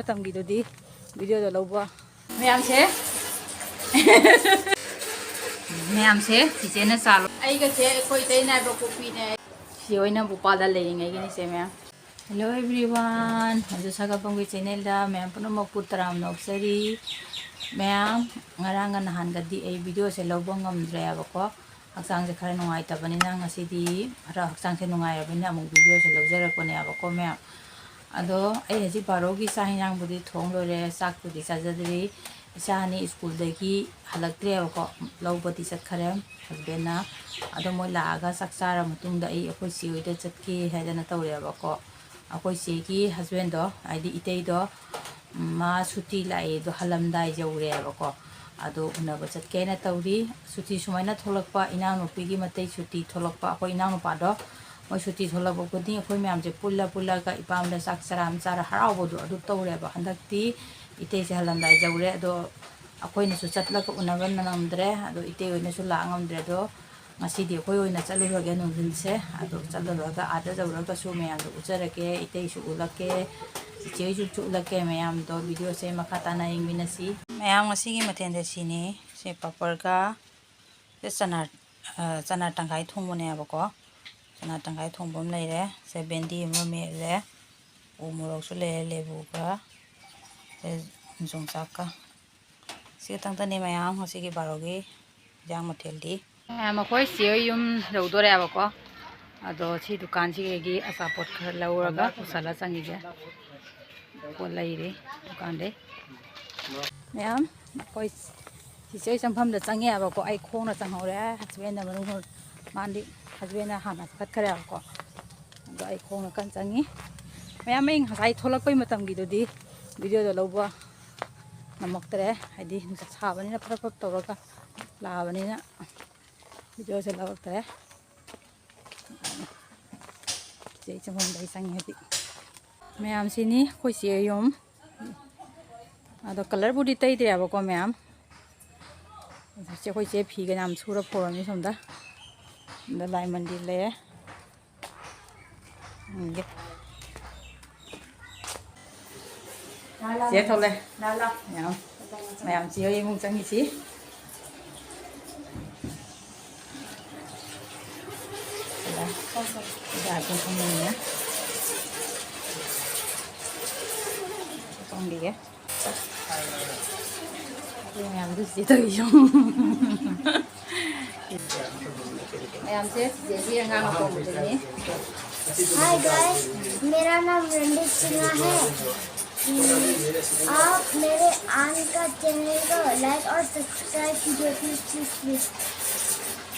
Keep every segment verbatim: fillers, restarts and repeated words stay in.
ꯃꯇꯝꯒꯤꯗꯨꯗꯤ ꯚꯤꯗꯤꯑꯣꯗ ꯂꯧꯕ ꯃꯌꯥꯝꯁꯦ꯫ ꯃꯌꯥꯝꯁꯦ ꯆꯤꯆꯦꯅ ꯆꯥ ꯂꯣ-, ꯑꯩꯒꯁꯦ ꯑꯩꯈꯣꯏ ꯏꯇꯩ ꯅꯥꯏꯕ ꯀꯣꯛꯄꯤꯅꯦ꯫ ꯁꯤ ꯑꯣꯏꯅ ꯚꯣꯄꯥꯜꯗ ꯂꯩꯔꯤꯉꯩꯒꯤꯅꯤ ꯁꯦ ꯃꯌꯥꯝ꯫ Hello everyone, ꯃꯟꯖꯨ ꯁꯥꯒꯠꯐꯝꯒꯤ ꯆꯦꯅꯦꯜꯗ ꯃꯌꯥꯝ ꯄꯨꯝꯅꯃꯛꯄꯨ ꯇꯔꯥꯝꯅ ꯑꯣꯛꯆꯔꯤ꯫ ꯃꯌꯥꯝ, ꯉꯔꯥꯡꯒ ꯅꯍꯥꯟꯒꯗꯤ ꯑꯩ ꯚꯤꯗꯤꯑꯣꯁꯦ ꯂꯧꯕ ꯉꯝꯗ꯭ꯔꯦꯕꯀꯣ꯫ ꯍꯛꯆꯥꯡꯁꯦ ꯈꯔ ꯅꯨꯡꯉꯥꯏꯇꯕꯅꯤꯅ ꯉꯁꯤꯗꯤ ꯈꯔ ꯍꯛꯆꯥꯡꯁꯦ ꯅꯨꯡꯉꯥꯏꯔꯕꯅꯤꯅ ꯑꯃꯨꯛ ꯚꯤꯗꯤꯑꯣꯁꯦ ꯂꯧꯖꯔꯛꯄꯅꯦꯕꯀꯣ ꯃꯌꯥꯝ꯫ ꯑꯗꯣ ꯑꯩ ꯍꯧꯖꯤꯛ ꯕꯥꯔꯣꯒꯤ ꯆꯥꯛ ꯍꯤꯟꯖꯥꯡꯕꯨꯗꯤ ꯊꯣꯡ ꯂꯣꯏꯔꯦ, ꯆꯥꯛꯄꯨꯗꯤ ꯆꯥꯖꯗ꯭ꯔꯤ꯫ ꯏꯆꯥ ꯑꯅꯤ ꯁ꯭ꯀꯨꯜꯗꯒꯤ ꯍꯜꯂꯛꯇ꯭ꯔꯦꯕꯀꯣ, ꯂꯧꯕꯗꯤ ꯆꯠꯈꯔꯦ ꯍꯁꯕꯦꯟꯅ꯫ ꯑꯗꯣ ꯃꯣꯏ ꯂꯥꯛꯑꯒ ꯆꯥꯛ ꯆꯥꯔ ꯃꯇꯨꯡꯗ ꯑꯩ ꯑꯩꯈꯣꯏ ꯆꯦ ꯍꯣꯏꯗ ꯆꯠꯀꯦ ꯍꯥꯏꯗꯅ ꯇꯧꯔꯦꯕꯀꯣ꯫ ꯑꯩꯈꯣꯏ ꯆꯦꯒꯤ ꯍꯁꯕꯦꯟꯗꯣ, ꯍꯥꯏꯗꯤ ꯏꯇꯩꯗꯣ, ꯎꯝ, ꯃꯥ ꯁꯨꯇꯤ ꯂꯥꯛꯑꯦ, ꯑꯗꯣ ꯍꯜꯂꯝꯗꯥꯏ ꯌꯧꯔꯦꯕꯀꯣ꯫ ꯑꯗꯣ ꯎꯅꯕ ꯆꯠꯀꯦꯅ ꯇꯧꯔꯤ꯫ ꯁꯨꯇꯤ ꯁꯨꯃꯥꯏꯅ ꯊꯣꯛꯂꯛꯄ, ꯏꯅꯥꯎꯅꯨꯄꯤꯒꯤ ꯃꯇꯩ ꯁꯨꯇꯤ ꯊꯣꯛꯂꯛꯄ, ꯑꯩꯈꯣꯏ ꯏꯅꯥꯎꯅꯨꯄꯥꯗꯣ ꯃꯣꯏ ꯁꯨꯇꯤ ꯊꯣꯛꯂꯛꯄ ꯈꯨꯗꯤꯡ ꯑꯩꯈꯣꯏ ꯃꯌꯥꯝꯁꯦ ꯄꯨꯜꯂ ꯄꯨꯜꯂꯒ ꯏꯄꯥꯝꯗ ꯆꯥꯛ ꯆꯔꯥ ꯑꯃ ꯆꯥꯔ ꯍꯔꯥꯎꯕꯗꯣ ꯑꯗꯨ ꯇꯧꯔꯦꯕ꯫ ꯍꯟꯗꯛꯇꯤ ꯏꯇꯩꯁꯦ ꯍꯜꯂꯝꯗꯥꯏ ꯌꯧꯔꯦ꯫ ꯑꯗꯣ ꯑꯩꯈꯣꯏꯅꯁꯨ ꯆꯠꯂꯒ ꯎꯅꯕ ꯉꯝꯗ꯭ꯔꯦ, ꯑꯗꯣ ꯏꯇꯩ ꯍꯣꯏꯅꯁꯨ ꯂꯥꯛ ꯉꯝꯗ꯭ꯔꯦ꯫ ꯑꯗꯣ ꯉꯁꯤꯗꯤ ꯑꯩꯈꯣꯏ ꯑꯣꯏꯅ ꯆꯠꯂꯨꯔꯒꯦ ꯅꯨꯡꯊꯤꯜꯁꯦ꯫ ꯑꯗꯣ ꯆꯠꯂꯨꯔꯒ ꯑꯥꯗ ꯌꯧꯔꯒꯁꯨ ꯃꯌꯥꯝꯗꯣ ꯎꯠꯆꯔꯛꯀꯦ, ꯏꯇꯩꯁꯨ ꯎꯠꯂꯛꯀꯦ, ꯏꯆꯦ ꯍꯣꯏꯁꯨ ꯎꯠꯂꯛꯀꯦ꯫ ꯃꯌꯥꯝꯗꯣ ꯚꯤꯗꯤꯑꯣꯁꯦ ꯃꯈꯥ ꯇꯥꯅ ꯌꯦꯡꯃꯤꯟꯅꯁꯤ꯫ ꯃꯌꯥꯝ, ꯉꯁꯤꯒꯤ ꯃꯊꯦꯜꯁꯦ ꯁꯤꯅꯤ꯫ ꯁꯤ ꯄꯥꯄꯔꯒ ꯁꯤ ꯆꯅꯥ, ꯑ, ꯆꯅꯥ ꯇꯪꯈꯥꯏ ꯊꯣꯡꯕꯅꯦꯕꯀꯣ꯫ ꯆꯅꯥ ꯇꯪꯈꯥꯏ ꯊꯣꯡꯕ ꯑꯃ ꯂꯩꯔꯦ꯫ ꯁꯦ ꯕꯦꯟꯗꯤ ꯑꯃ ꯃꯦꯠꯂꯦ꯫ ꯎ ꯃꯣꯔꯣꯛꯁꯨ ꯂꯩꯔꯦ, ꯂꯦꯕꯨꯒ꯫ ꯁꯦ ꯌꯣꯡꯆꯥꯛꯀ꯫ ꯁꯤ ꯈꯛꯇꯪꯇꯅꯤ ꯃꯌꯥꯝ ꯉꯁꯤꯒꯤ ꯕꯥꯔꯣꯒꯤ ꯏꯟꯖꯥꯡ ꯃꯊꯦꯜꯗꯤ꯫ ꯃꯌꯥꯝ, ꯑꯩꯈꯣꯏ ꯆꯦ ꯍꯣꯏ ꯌꯨꯝ ꯌꯧꯗꯣꯔꯦꯕꯀꯣ꯫ ꯑꯗꯣ ꯁꯤ ꯗꯨꯀꯥꯟꯁꯤꯗꯒꯤ ꯑꯆꯥꯄꯣꯠ ꯈꯔ ꯂꯧꯔꯒ ꯄꯨꯁꯜꯂ ꯆꯪꯉꯤꯒꯦ꯫ ꯄꯣꯠ ꯂꯩꯔꯤ ꯗꯨꯀꯥꯟꯗꯩ꯫ ꯃꯌꯥꯝ, ꯑꯩꯈꯣꯏ ꯆꯤꯆꯦ ꯍꯣꯏ ꯆꯪꯐꯝꯗ ꯆꯪꯉꯦꯕꯀꯣ꯫ ꯑꯩ ꯈꯣꯡꯅ ꯆꯪꯍꯧꯔꯦ꯫ ꯍꯁꯕꯦꯟꯅ ꯃꯅꯨꯡ, ꯃꯥꯗꯤ, ꯍꯁꯕꯦꯟꯅ ꯍꯥꯟꯅ ꯆꯠꯈ꯭ꯔꯦꯕꯀꯣ꯫ ꯑꯗꯣ ꯑꯩ ꯈꯣꯡꯅ ꯀꯟꯅ ꯆꯪꯉꯤ꯫ ꯃꯌꯥꯝ, ꯑꯩ ꯉꯁꯥꯏ ꯊꯣꯛꯂꯛꯄꯩ ꯃꯇꯝꯒꯤꯗꯨꯗꯤ ꯚꯤꯗꯤꯑꯣꯗꯣ ꯂꯧꯕ ꯉꯝꯃꯛꯇ꯭ꯔꯦ꯫ ꯍꯥꯏꯗꯤ ꯅꯨꯡꯁꯥ ꯁꯥꯕꯅꯤꯅ ꯐꯔꯛ ꯐꯔꯛ ꯇꯧꯔꯒ ꯂꯥꯛꯑꯕꯅꯤꯅ ꯚꯤꯗꯤꯑꯣꯁꯦ ꯂꯧꯔꯛꯇ꯭ꯔꯦ꯫ ꯆꯤꯆꯦ ꯆꯪꯐꯝꯗ ꯑꯩ ꯆꯪꯉꯦ ꯍꯧꯖꯤꯛ꯫ ꯃꯌꯥꯝꯁꯤꯅꯤ ꯑꯩꯈꯣꯏ ꯆꯦ ꯌꯨꯝ꯫ ꯑꯗꯣ ꯀꯂꯔꯕꯨꯗꯤ ꯇꯩꯗ꯭ꯔꯦꯕꯀꯣ ꯃꯌꯥꯝ꯫ ꯁꯤ ꯑꯩꯈꯣꯏ ꯆꯦ ꯐꯤꯒ ꯌꯥꯝ ꯁꯨꯔ ꯐꯧꯔꯝꯃꯤ ꯁꯣꯝꯗ꯫ ꯑꯗ ꯂꯥꯏ ꯃꯟꯗꯤꯔ ꯂꯩꯔꯦ꯫ ꯌꯦꯡꯒꯦ꯫ ꯆꯦ ꯊꯣꯛꯂꯦ꯫ ꯃꯌꯥꯝ, ꯃꯌꯥꯝ ꯆꯦ ꯍꯣꯏ ꯏꯃꯨꯡ ꯆꯪꯉꯤꯁꯤ꯫ ꯁꯤꯗ, ꯁꯤꯗ ꯑꯗꯨꯝ ꯐꯝꯃꯤꯟꯅ꯫ ꯆꯪꯕꯤꯒꯦ꯫ ꯑꯩꯈꯣꯏ ꯃꯌꯥꯝꯗꯨ ꯆꯦ ꯇꯧꯔꯤꯁꯨ꯫ ꯃꯌꯥꯝꯁꯦ ꯆꯦꯆꯦꯒꯤ ꯑꯉꯥꯡ ꯑꯇꯣꯝꯕꯗꯨꯅꯤ꯫ Hi guys, मेरा नाम रणदीप सिन्हा है। हम्म, आप मेरे आन का चैनल को लाइक और सब्सक्राइब कीजिए प्लीज प्लीज प्लीज।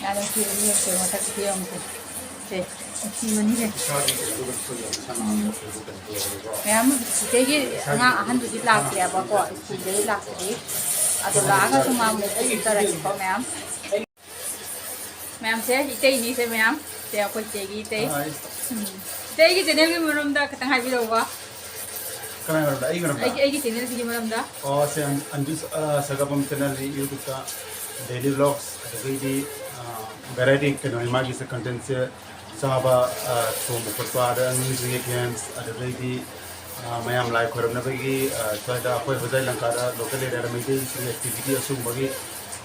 ꯌꯥꯝ ꯅꯨꯡꯁꯤꯕꯅꯤ, ꯌꯦꯡꯁꯦ ꯃꯊꯛꯇ ꯌꯦꯡꯉꯨꯁꯦ꯫ ꯁꯦ, ꯅꯨꯡꯁꯤꯕꯅꯤꯁꯦ꯫ ꯃꯌꯥꯝ ꯆꯤꯆꯦꯒꯤ ꯑꯉꯥꯡ ꯑꯍꯟꯗꯨꯗꯤ ꯂꯥꯛꯇꯦꯕꯀꯣ, ꯁ꯭ꯀꯨꯜꯗꯒꯤ ꯂꯥꯛꯇ꯭ꯔꯤ꯫ ꯑꯗꯣ ꯂꯥꯛꯑꯒꯁꯨ ꯃꯥ ꯑꯃꯨꯛ ꯎꯠꯆꯔꯛꯀꯦꯀꯣ ꯃꯌꯥꯝ꯫ ꯃꯌꯥꯝꯁꯦ ꯏꯇꯩꯅꯤꯁꯦ ꯃꯌꯥꯝ꯫ ꯁꯦ ꯑꯩꯈꯣꯏ ꯆꯦꯒꯤ ꯏꯇꯩ꯫ ꯍꯥꯏ꯫ ꯎꯝ꯫ ꯏꯇꯩꯒꯤ ꯆꯦꯅꯦꯜꯒꯤ ꯃꯔꯝꯗ ꯈꯤꯇꯪ ꯍꯥꯏꯕꯤꯔꯛꯎꯕ꯫ ꯀꯅꯥꯒꯤ ꯃꯔꯝꯗ? ꯑꯩꯒꯤ ꯃꯔꯝꯗ? ꯑꯩꯒꯤ, ꯑꯩꯒꯤ ꯆꯦꯅꯦꯜꯁꯤꯒꯤ ꯃꯔꯝꯗ꯫ ꯑꯣ, ꯁꯦ ꯑꯟ-, ꯑꯟꯖꯨꯁ, ꯑ, ꯁꯒꯥꯕꯝ ꯆꯦꯅꯦꯜꯒꯤ ꯌꯨꯇ꯭ꯌꯨꯕꯇ ꯗꯦꯂꯤ ꯕ꯭ꯂꯣꯒꯁ, ꯑꯗꯨꯗꯒꯤꯗꯤ, ꯑ, ꯚꯦꯔꯥꯏꯇꯤ ꯀꯩꯅꯣꯅꯤ ꯃꯥꯒꯤꯁꯦ ꯀꯟꯇꯦꯟꯁꯦ꯫ ꯆꯥꯕ, ꯑ, ꯊꯣꯡꯕ ꯈꯣꯠꯄ, ꯑꯗ ꯑꯉꯥꯡꯁꯤꯡꯒꯤ ꯒꯦꯝꯁ, ꯑꯗꯨꯗꯒꯤꯗꯤ, ꯑ, ꯃꯌꯥꯝ ꯂꯥꯏ ꯈꯣꯏꯔꯝꯅꯕꯒꯤ, ꯑ, ꯁ꯭ꯋꯥꯏꯗ ꯑꯩꯈꯣꯏ ꯍꯣꯖꯥꯏ ꯂꯪꯀꯥꯗ ꯂꯣꯀꯦꯜ ꯑꯦꯔꯤꯌꯥꯗ ꯃꯩꯇꯩꯁꯤꯡꯒꯤ ꯑꯦꯛꯇꯤꯚꯤꯇꯤ ꯑꯁꯤꯒꯨꯝꯕꯒꯤ,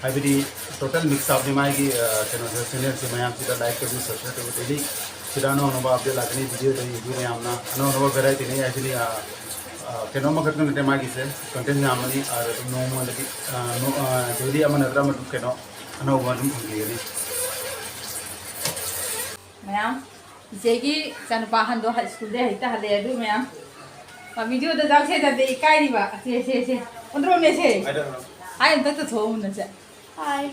ꯍꯥꯏꯕꯗꯤ ꯇꯣꯇꯦꯜ ꯃꯤꯛꯁ ꯑꯞꯅꯤ ꯃꯥꯒꯤ, ꯑ, ꯀꯩꯅꯣꯁꯦ, ꯆꯦꯅꯦꯜꯁꯦ꯫ ꯃꯌꯥꯝꯁꯤꯗ ꯂꯥꯏꯛ ꯇꯧꯕꯤꯌꯨ, ꯁꯕꯁꯀ꯭ꯔꯥꯏꯕ ꯇꯧꯕꯤꯌꯨ꯫ ꯗꯦꯂꯤ ꯁꯤꯗ ꯑꯅꯧ ꯑꯅꯧꯕ ꯑꯞꯗꯦꯠ ꯂꯥꯛꯀꯅꯤ, ꯚꯤꯗꯤꯑꯣꯗ ꯌꯦꯡꯕꯤꯌꯨ ꯃꯌꯥꯝꯅ꯫ ꯑꯅꯧ ꯑꯅꯧꯕ ꯚꯦꯔꯥꯏꯇꯤꯅꯤ ꯍꯥꯏꯁꯤꯅꯤ, ꯑ, ꯑ, ꯀꯩꯅꯣ ꯑꯃꯈꯛꯇ ꯅꯠꯇꯦ ꯃꯥꯒꯤꯁꯦ, ꯀꯟꯇꯦꯟ ꯌꯥꯝꯕꯅꯤ꯫ ꯑ, ꯑꯗꯨꯝ ꯅꯣꯡꯃꯗꯒꯤ, ꯑ, ꯅꯣ-, ꯑ, ꯗꯦꯂꯤ ꯑꯃ ꯅꯠꯇ꯭ꯔ ꯑꯃ ꯑꯗꯨꯝ ꯀꯩꯅꯣ ꯑꯅꯧꯕ ꯑꯗꯨꯝ ꯐꯪꯕꯤꯒꯅꯤ꯫ ꯃꯌꯥꯝ, ꯏꯆꯦꯒꯤ ꯏꯆꯥꯅꯨꯄꯥ ꯑꯍꯟꯗꯣ ꯍꯥꯏ ꯁ꯭ꯀꯨꯜꯗꯩ ꯍꯦꯛꯇ ꯍꯜꯂꯛꯑꯦ ꯑꯗꯨ ꯃꯌꯥꯝ꯫ ꯃꯥ ꯚꯤꯗꯤꯑꯣꯗ ꯌꯥꯎꯁꯦꯗꯕꯗꯤ ꯏꯀꯥꯏꯔꯤꯕ꯫ ꯁꯦ, ꯁꯦ, ꯁꯦ꯫ ꯑꯣꯟꯊꯣꯔꯛꯑꯣꯅꯦ ꯁꯦ꯫ ꯍꯥꯏ, ꯑꯝꯇ ꯊꯣꯛꯑꯣ ꯅꯁꯦ꯫ ꯍꯥꯏ꯫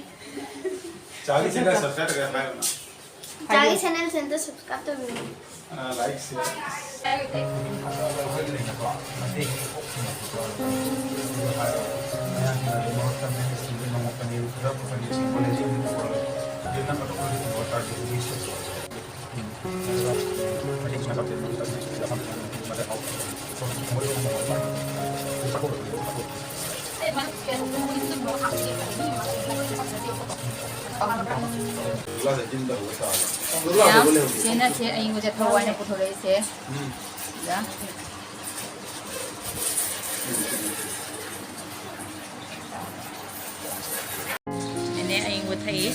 ꯆꯥꯒꯤ ꯆꯦꯅꯦꯜ ꯁꯕꯁꯀ꯭ꯔꯥꯏꯕ ꯇꯧꯒꯦ ꯍꯥꯏꯌꯨꯅ꯫ ꯆꯥꯒꯤ ꯍꯥꯏꯌꯨ꯫ ꯆꯦꯅꯦꯜꯁꯦ ꯑꯝꯇ ꯁꯕꯁꯀ꯭ꯔꯥꯏꯕ ꯇꯧꯕꯤꯌꯨ꯫ ꯑ, ꯂꯥꯏꯛ, ꯁꯤꯌꯔ꯫ ꯃꯌꯥꯝ, ꯁꯤꯅ ꯁꯦ ꯑꯌꯤꯡꯕꯁꯦ ꯊꯋꯥꯏꯅ ꯄꯨꯊꯣꯔꯛꯏꯁꯦ꯫ ꯁꯤꯗ꯫ ꯊꯛꯏ꯫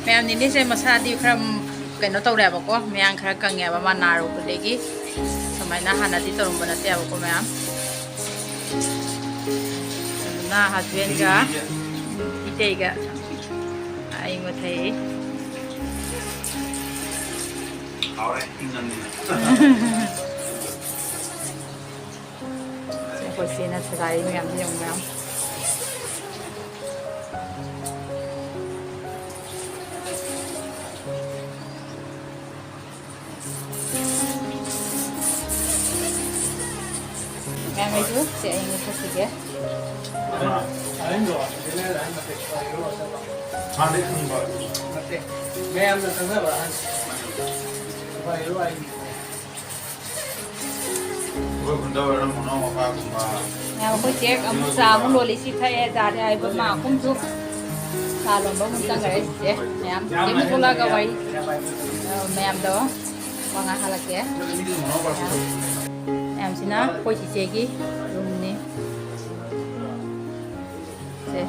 ꯃꯌꯥꯝ ꯅꯤꯅꯦꯁꯦ ꯃꯁꯥꯗꯤ ꯈꯔ, ꯎꯝ, ꯀꯩꯅꯣ ꯇꯧꯔꯦꯕꯀꯣ, ꯃꯌꯥꯡ ꯈꯔ ꯀꯪꯉꯦꯕ ꯃꯥ ꯅꯥꯔꯨꯕꯗꯒꯤ꯫ ꯁꯨꯃꯥꯏꯅ ꯍꯥꯟꯅꯗꯤ ꯇꯧꯔꯝꯕ ꯅꯠꯇꯦꯕꯀꯣ ꯃꯌꯥꯝ꯫ ꯑꯗꯨꯅ ꯍꯁꯕꯦꯟꯒ ꯏꯇꯩꯒ ꯑꯌꯤꯡꯕ ꯊꯛꯏ꯫ ꯍꯥꯎꯔꯦ, ꯏꯪꯉꯝꯅꯤꯅ꯫ ꯑꯩꯈꯣꯏ ꯆꯦꯅ ꯁꯒꯥꯏ ꯃꯌꯥꯝꯁꯦ ꯌꯦꯡꯉꯨ ꯃꯌꯥꯝ꯫ ꯃꯌꯥꯝ ꯑꯩꯁꯨ ꯆꯦ ꯑꯩ ꯃꯨꯊꯠꯈꯤꯒꯦ꯫ ꯍꯥꯟꯅꯗꯩ ꯈꯪꯕ꯫ ꯅꯠꯇꯦ꯫ ꯃꯌꯥꯝꯅ ꯈꯪꯅꯕ ꯑꯍꯟ꯫ ꯅꯨꯄꯥ ꯍꯦꯔꯣ ꯍꯥꯏꯅꯤ꯫ ꯑꯩꯈꯣꯏ ꯈꯨꯟꯗ ꯑꯣꯏꯔꯣ ꯃꯅꯥꯎ ꯃꯄꯥꯒꯨꯝꯕ꯫ ꯉꯥꯏꯈꯣ, ꯑꯩꯈꯣꯏ ꯆꯦ ꯑꯃꯨꯛ ꯆꯥ ꯑꯃꯨꯛ ꯂꯣꯜꯂꯤ꯫ ꯁꯤ ꯊꯛꯑꯦ, ꯆꯥꯁꯦ ꯍꯥꯏꯕ ꯃꯥ ꯑꯍꯨꯝꯁꯨ ꯆꯥ ꯂꯣꯟꯕ ꯑꯃꯨꯛ ꯆꯪꯈ꯭ꯔꯦ꯫ ꯆꯦ ꯃꯌꯥꯝ ꯆꯦ ꯑꯃꯨꯛ ꯊꯣꯛꯂꯛꯑꯒ ꯋꯥꯔꯤ, ꯑ, ꯃꯌꯥꯝꯗꯣ ꯋꯥ ꯉꯥꯡꯍꯜꯂꯛꯀꯦ꯫ ꯃꯌꯥꯝꯁꯤꯅ ꯑꯩꯈꯣꯏ ꯆꯤꯆꯦꯒꯤ ꯔꯨꯝꯅꯤ꯫ ꯁꯦ,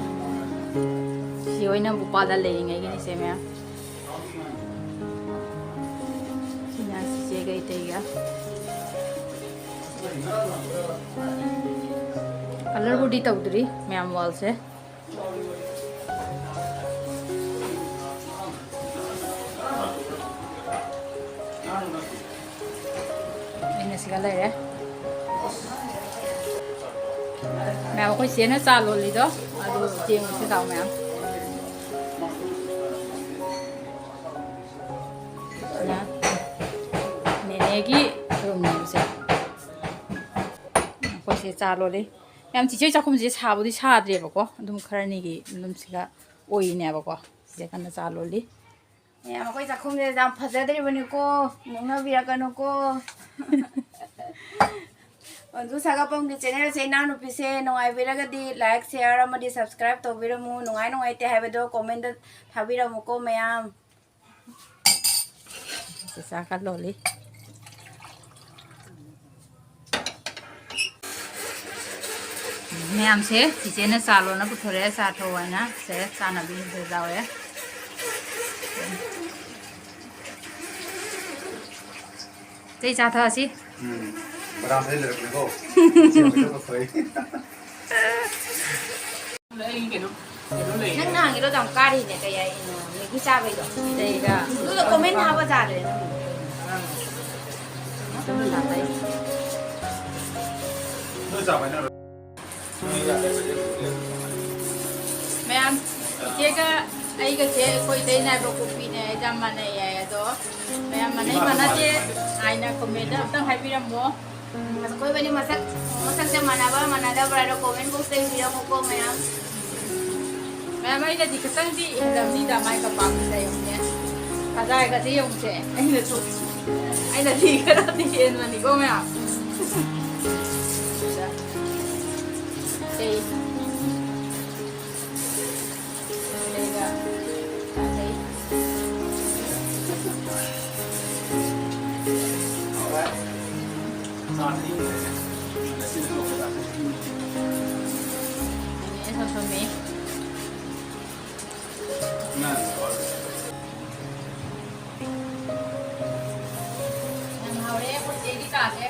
ꯁꯤ ꯑꯣꯏꯅ ꯎꯄꯥꯜꯗ ꯂꯩꯔꯤꯉꯩꯒꯤꯅꯤ ꯁꯦ ꯃꯌꯥꯝ꯫ ꯁꯤꯅ ꯆꯤꯆꯦꯒ ꯏꯇꯩꯒ꯫ ꯀꯂꯔꯕꯨꯗꯤ ꯇꯧꯗ꯭ꯔꯤ ꯃꯌꯥꯝ ꯋꯥꯜꯁꯦ꯫ ꯑꯩꯅ ꯁꯤꯒ ꯂꯩꯔꯦ꯫ ꯃꯌꯥꯝ ꯑꯩꯈꯣꯏ ꯆꯦꯅ ꯆꯥ ꯂꯣꯜꯂꯤꯗꯣ ꯑꯗꯨ ꯌꯦꯡꯉꯨꯁꯤ ꯂꯥꯛꯑꯣ ꯃꯌꯥꯝ꯫ ꯁꯤꯅ ꯅꯦꯅꯦꯒꯤ ꯔꯨꯝꯅꯦꯕꯁꯦ꯫ ꯑꯩꯈꯣꯏꯁꯦ ꯆꯥ ꯂꯣꯜꯂꯤ꯫ ꯌꯥꯝ ꯆꯤꯆꯦ ꯆꯥꯛꯈꯨꯝꯁꯦ ꯁꯥꯕꯨꯗꯤ ꯁꯥꯗ꯭ꯔꯦꯕꯀꯣ, ꯑꯗꯨꯝ ꯈꯔꯅꯤꯒꯤ ꯑꯗꯨꯝ ꯁꯤꯒ ꯑꯣꯏꯔꯤꯅꯦꯕꯀꯣ꯫ ꯁꯤꯁꯦ ꯀꯟꯅ ꯆꯥ ꯂꯣꯜꯂꯤ꯫ ꯃꯌꯥꯝ ꯑꯩꯈꯣꯏ ꯆꯥꯛꯈꯨꯝꯁꯦ ꯌꯥꯝ ꯐꯖꯗ꯭ꯔꯤꯕꯅꯤꯀꯣ, ꯅꯣꯛꯅꯕꯤꯔꯛꯀꯅꯨꯀꯣ꯫ ꯃꯟꯖꯨ ꯁꯥꯒꯠꯄꯝꯒꯤ ꯆꯦꯅꯦꯜꯁꯦ ꯏꯅꯥꯎꯅꯨꯄꯤꯁꯦ ꯅꯨꯡꯉꯥꯏꯕꯤꯔꯒꯗꯤ like, share ꯑꯃꯗꯤ subscribe ꯇꯧꯕꯤꯔꯝꯃꯨ꯫ ꯅꯨꯡꯉꯥꯏ ꯅꯨꯡꯉꯥꯏꯇꯦ ꯍꯥꯏꯕꯗꯣ comment ꯊꯥꯕꯤꯔꯝꯃꯨꯀꯣ ꯃꯌꯥꯝ꯫ ꯆꯥꯛꯀ ꯂꯣꯜꯂꯤ꯫ ꯃꯌꯥꯝꯁꯦ ꯆꯤꯆꯦꯅ ꯆꯥ ꯂꯣꯟꯅ ꯄꯨꯊꯣꯔꯛꯑꯦ, ꯆꯥ ꯊꯧ ꯍꯥꯏꯅ꯫ ꯁꯦ, ꯆꯥꯅꯕꯤ ꯁꯤꯗ ꯌꯥꯎꯔꯦ꯫ ꯆꯩ ꯆꯥ ꯊꯛꯑꯁꯤ꯫ ꯎꯝ, ꯕꯗꯥꯝ ꯊꯛꯑ ꯂꯩꯔꯛꯄꯅꯦꯀꯣ꯫ ꯁꯦꯝꯕꯗ ꯐꯩ꯫ ꯅꯪ ꯅꯍꯥꯟꯒꯤꯗꯣ ꯌꯥꯝ ꯀꯥꯔꯤꯅꯦ, ꯀꯩ ꯍꯥꯏꯅꯣ? ꯃꯦꯒꯤ ꯆꯥꯕꯩꯗꯣ꯫ ꯀꯩꯒ? ꯑꯗꯨꯒ ꯀꯣꯃꯦꯟ ꯊꯥꯕ ꯌꯥꯗ꯭ꯔꯦ ꯅꯪ꯫ ꯅꯣꯏ ꯆꯥꯕ ꯍꯥꯏꯅꯔꯣ꯫ ꯃꯌꯥꯝ, ꯏꯆꯦꯒ ꯑꯩꯒꯁꯦ ꯑꯩꯈꯣꯏ ꯏꯇꯩꯅ ꯍꯥꯏꯕ ꯀꯣꯄꯤꯅꯦ, ꯌꯥꯝ ꯃꯥꯟꯅꯩ ꯍꯥꯏ꯫ ꯑꯗꯣ ꯃꯌꯥꯝ ꯃꯥꯟꯅꯩ ꯃꯥꯟꯅꯗꯦ ꯍꯥꯏꯅ ꯀꯣꯃꯦꯟꯗ ꯑꯝꯇꯪ ꯍꯥꯏꯕꯤꯔꯝꯃꯣ꯫ ꯑꯩꯈꯣꯏꯕꯅꯤ ꯃꯁꯛ, ꯃꯁꯛꯁꯦ ꯃꯥꯟꯅꯕ ꯃꯥꯟꯅꯗꯕ꯭ꯔꯥ ꯍꯥꯏꯅ ꯀꯣꯃꯦꯟ ꯕꯣꯛꯁꯇ ꯏꯕꯤꯔꯝꯃꯨꯀꯣ ꯃꯌꯥꯝ꯫ ꯃꯌꯥꯝ, ꯑꯩꯅꯗꯤ ꯈꯤꯇꯪꯗꯤ ꯍꯦꯜꯂꯝꯅꯤꯗ, ꯃꯥꯏ ꯀꯄꯥꯛꯁꯤꯗ ꯌꯦꯡꯉꯨꯅꯦ꯫ ꯈꯖꯥꯏꯒꯁꯦ ꯌꯦꯡꯉꯨꯁꯦ꯫ ꯑꯩꯅꯁꯨ, ꯑꯩꯅꯗꯤ ꯈꯔꯗꯤ ꯍꯦꯟꯕꯅꯤꯀꯣ ꯃꯌꯥꯝ꯫ ꯁꯦ꯫ ꯁꯤꯒ ꯆꯥꯖꯩ꯫ ꯅꯦꯅꯦ ꯁꯣꯁꯣꯃꯤ꯫ ꯌꯥꯝ ꯍꯥꯎꯔꯦ ꯑꯩꯈꯣꯏ ꯆꯦꯒꯤ ꯆꯥꯁꯦ꯫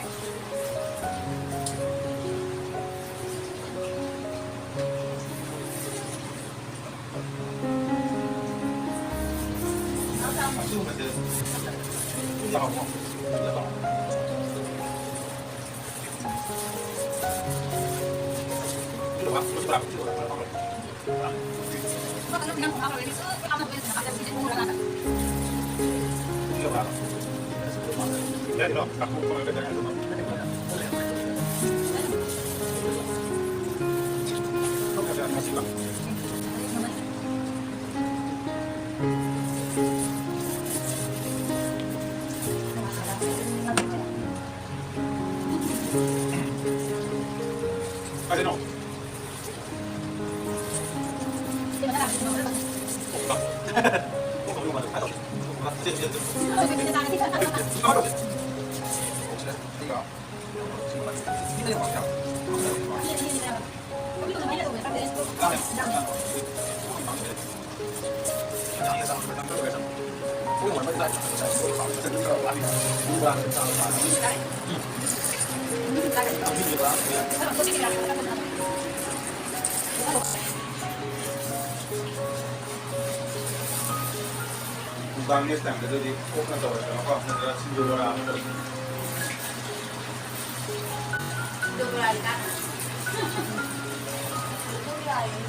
ꯅꯨꯡꯗꯥꯡ next time ꯗꯗꯤ ꯑꯣꯛꯅ ꯇꯧꯔꯁꯤꯔꯣꯀꯣ? ꯅꯠꯇ꯭ꯔꯒ ꯁꯤꯡꯖꯨ ꯕꯣꯔꯥ ꯑꯃ ꯇꯧꯔꯁꯤ꯫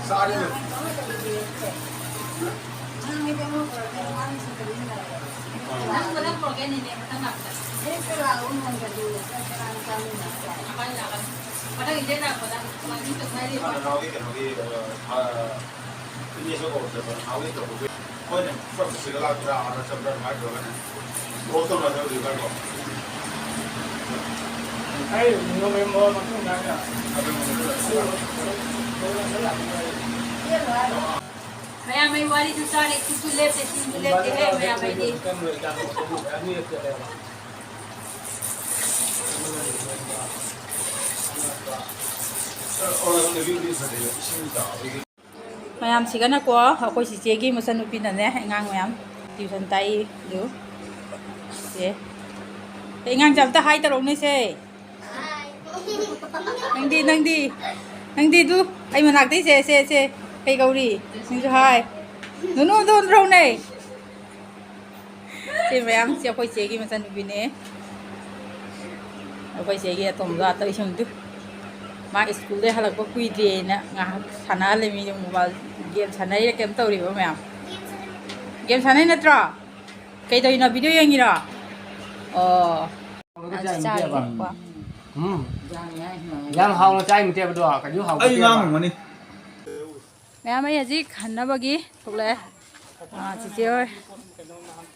ꯆꯥꯔꯦꯅꯦ꯫ ꯅꯪ ꯄꯨꯂꯞ ꯄꯨꯔꯛꯀꯦ, ꯅꯦꯅꯦ, ꯃꯊꯪ ꯂꯥꯛꯄꯗ꯫ ꯃꯊꯪ ꯏꯟꯖꯥꯡ ꯂꯥꯛꯄꯗ ꯃꯥꯅꯤ ꯇꯧꯅꯔꯤ꯫ ꯍꯥꯟꯅ ꯅꯍꯥꯟꯒꯤ ꯀꯩꯅꯣꯒꯤ, ꯑ, ꯑ, ꯏꯅꯦꯁꯨ ꯀꯧꯔꯛꯇꯕ, ꯅꯍꯥꯟꯒꯤ ꯇꯧꯕꯒꯤ꯫ ꯍꯣꯏꯅꯦ, ꯆꯠꯄꯁꯤꯒ ꯂꯥꯛꯇ꯭ꯔꯥ, ꯑꯥꯗ ꯆꯠꯄ꯭ꯔꯥ, ꯑꯗꯨꯃꯥꯏꯅ ꯇꯧꯔꯒꯅꯦ꯫ ꯀꯣꯜ ꯇꯧꯅꯗꯕꯗꯤ ꯏꯕꯥꯅꯤꯀꯣ꯫ ꯑꯩ ꯅꯣꯕꯦꯝꯕꯔ ꯃꯇꯨꯡꯗ ꯑꯩꯅ ꯑꯗꯨꯝ ꯃꯌꯥꯝ ꯑꯩ ꯋꯥꯔꯤꯁꯨ ꯆꯥꯔꯦ, ꯈꯨꯠꯁꯨ ꯂꯦꯞꯇꯦ, ꯆꯤꯟꯁꯨ ꯂꯦꯞꯇꯦꯍꯦ, ꯃꯌꯥꯝ ꯑꯩꯗꯤ꯫ ꯃꯌꯥꯝꯁꯤꯒꯅꯀꯣ, ꯑꯩꯈꯣꯏ ꯆꯤꯆꯦꯒꯤ ꯃꯆꯟꯅꯨꯄꯤꯅꯅꯦ, ꯑꯉꯥꯡ ꯃꯌꯥꯝ tuition ꯇꯥꯛꯏ꯫ ꯑꯗꯨ ꯁꯦ, ꯑꯦ, ꯑꯉꯥꯡꯁꯦ ꯑꯝꯇ hi ꯇꯧꯔꯛꯎꯅꯦ ꯁꯦ꯫ ꯅꯪꯗꯤ, ꯅꯪꯗꯤ, ꯅꯪꯗꯤ ꯑꯗꯨ ꯑꯩ ꯃꯅꯥꯛꯇꯩ ꯁꯦ, ꯁꯦ, ꯁꯦ꯫ ꯀꯩ ꯀꯧꯔꯤ? ꯅꯪꯁꯨ hi꯫ ꯅꯨꯅꯨ ꯑꯝꯇ ꯑꯣꯟꯊꯣꯔꯛꯎꯅꯦ꯫ ꯁꯤ ꯃꯌꯥꯝꯁꯦ ꯑꯩꯈꯣꯏ ꯆꯦꯒꯤ ꯃꯆꯟꯅꯨꯄꯤꯅꯦ꯫ ꯑꯩꯈꯣꯏ ꯆꯦꯒꯤ ꯑꯇꯣꯝꯕꯗꯣ ꯑꯥ ꯇꯧꯏꯁꯤꯡꯗꯨ꯫ ꯃꯥ ꯁ꯭ꯀꯨꯜꯗꯩ ꯍꯜꯂꯛꯄ ꯀꯨꯏꯗ꯭ꯔꯤꯅ ꯉꯥꯏꯍꯥꯛ ꯁꯥꯟꯅꯍꯜꯂꯦ꯫ ꯃꯤꯗꯣ mobile game ꯁꯥꯟꯅꯩꯔ ꯀꯩꯅꯣꯝ ꯇꯧꯔꯤꯕ ꯃꯌꯥꯝ꯫ Game ꯁꯥꯟꯅꯩ ꯅꯠꯇ꯭ꯔꯣ? ꯀꯩꯗꯧꯔꯤꯅꯣ? Video ꯌꯦꯡꯉꯤꯔꯣ? ꯑꯣ꯫ ꯑꯗꯨ ꯆꯥꯔꯤꯕ꯫ ꯎꯝ꯫ ꯌꯥꯝ ꯍꯥꯎꯅ ꯆꯥꯏ ꯃꯇꯦꯕꯗꯣ꯫ ꯀꯩꯁꯨ ꯍꯥꯎꯇꯦꯕ꯫ ꯑꯩ ꯉꯥꯡꯉꯝꯒꯅꯤ꯫ ꯃꯌꯥꯝ, ꯑꯩ ꯍꯧꯖꯤꯛ ꯍꯟꯅꯕꯒꯤ ꯊꯣꯛꯂꯛꯑꯦ꯫ ꯑꯥ, ꯆꯤꯆꯦ ꯍꯣꯏ꯫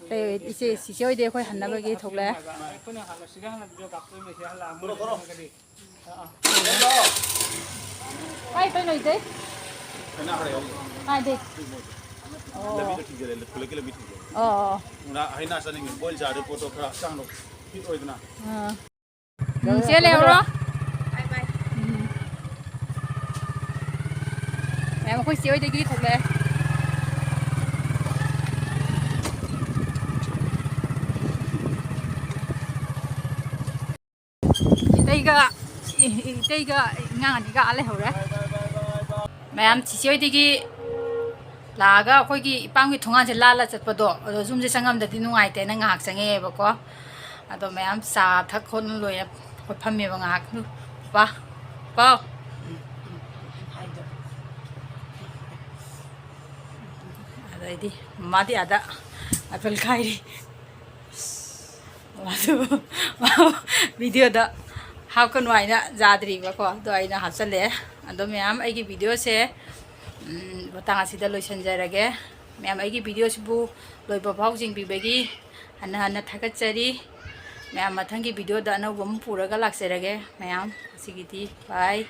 ꯑꯇꯩ ꯏꯆꯦ, ꯆꯤꯆꯦ ꯍꯣꯏꯗꯤ ꯑꯩꯈꯣꯏ ꯍꯟꯅꯕꯒꯤ ꯊꯣꯛꯂꯛꯑꯦ꯫ ꯀꯥꯏ ꯆꯠꯇꯣꯏꯅꯣ ꯏꯆꯦ? ꯀꯥꯏꯗꯩ? ꯑꯣ꯫ ꯑꯣ, ꯑꯣ꯫ ꯉꯥ ꯍꯩꯅꯥ ꯆꯥꯅꯤꯡꯉꯦ꯫ Boil ꯆꯥꯔꯗꯤ ꯄꯣꯠꯇꯣ ꯈꯔ ꯍꯛꯆꯥꯡꯗꯣ fit ꯑꯣꯏꯗꯅ꯫ ꯑꯥ꯫ ꯎꯝ, ꯆꯦ ꯂꯩꯍꯧꯔꯣ꯫ ꯎꯝ꯫ ꯃꯌꯥꯝ ꯑꯩꯈꯣꯏ ꯆꯦ ꯍꯣꯏꯗꯒꯤ ꯊꯣꯛꯂꯛꯑꯦ꯫ ꯏꯇꯩꯒ, ꯏ-, ꯏꯇꯩꯒ ꯑꯉꯥꯡ ꯑꯅꯤꯒ ꯑꯥ ꯂꯩꯍꯧꯔꯦ꯫ ꯃꯌꯥꯝ ꯆꯤꯆꯦ ꯍꯣꯏꯗꯒꯤ ꯂꯥꯛꯑꯒ ꯑꯩꯈꯣꯏꯒꯤ ꯏꯄꯥꯝꯒꯤ ꯊꯣꯡꯒꯥꯟꯁꯦ ꯂꯥꯜꯂ ꯆꯠꯄꯗꯣ, ꯑꯗꯣ ꯌꯨꯝꯁꯦ ꯆꯪꯉꯝꯗꯗꯤ ꯅꯨꯡꯉꯥꯏꯇꯦꯅ ꯉꯥꯏꯍꯥꯛ ꯆꯪꯉꯛꯑꯦꯕꯀꯣ꯫ ꯑꯗꯣ ꯃꯌꯥꯝ ꯆꯥ ꯊꯛ ꯈꯣꯠꯅ ꯂꯣꯏꯔꯦ꯫ ꯑꯩꯈꯣꯏ ꯐꯝꯃꯦꯕ ꯉꯥꯏꯍꯥꯛ꯫ ꯄꯥ-, ꯄꯥꯎ꯫ ꯑꯗꯩꯗꯤ ꯃꯥꯗꯤ ꯑꯥꯗ ꯑꯦꯄꯜ ꯈꯥꯏꯔꯤ꯫ ꯃꯥꯁꯨ ꯚꯤꯗꯤꯑꯣꯗ ꯍꯥꯞꯀꯅꯨ ꯍꯥꯏꯅ ꯌꯥꯗ꯭ꯔꯤꯕꯀꯣ, ꯑꯗꯣ ꯑꯩꯅ ꯍꯥꯞꯆꯜꯂꯛꯑꯦ꯫ ꯑꯗꯣ ꯃꯌꯥꯝ, ꯑꯩꯒꯤ ꯚꯤꯗꯤꯑꯣꯁꯦ, ꯎꯝ, ꯃꯇꯥꯡ ꯑꯁꯤꯗ ꯂꯣꯏꯁꯤꯟꯖꯔꯒꯦ꯫ ꯃꯌꯥꯝ, ꯑꯩꯒꯤ ꯚꯤꯗꯤꯑꯣꯁꯤꯕꯨ ꯂꯣꯏꯕ ꯐꯥꯎ ꯌꯦꯡꯕꯤꯕꯒꯤ ꯍꯟꯅ ꯍꯟꯅ ꯊꯥꯒꯠꯆꯔꯤ꯫ ꯃꯌꯥꯝ, ꯃꯊꯪꯒꯤ ꯚꯤꯗꯤꯑꯣꯗ ꯑꯅꯧꯕ ꯑꯃ ꯄꯨꯔꯒ ꯂꯥꯛꯆꯔꯒꯦ꯫ ꯃꯌꯥꯝ, ꯉꯁꯤꯒꯤꯗꯤ bye꯫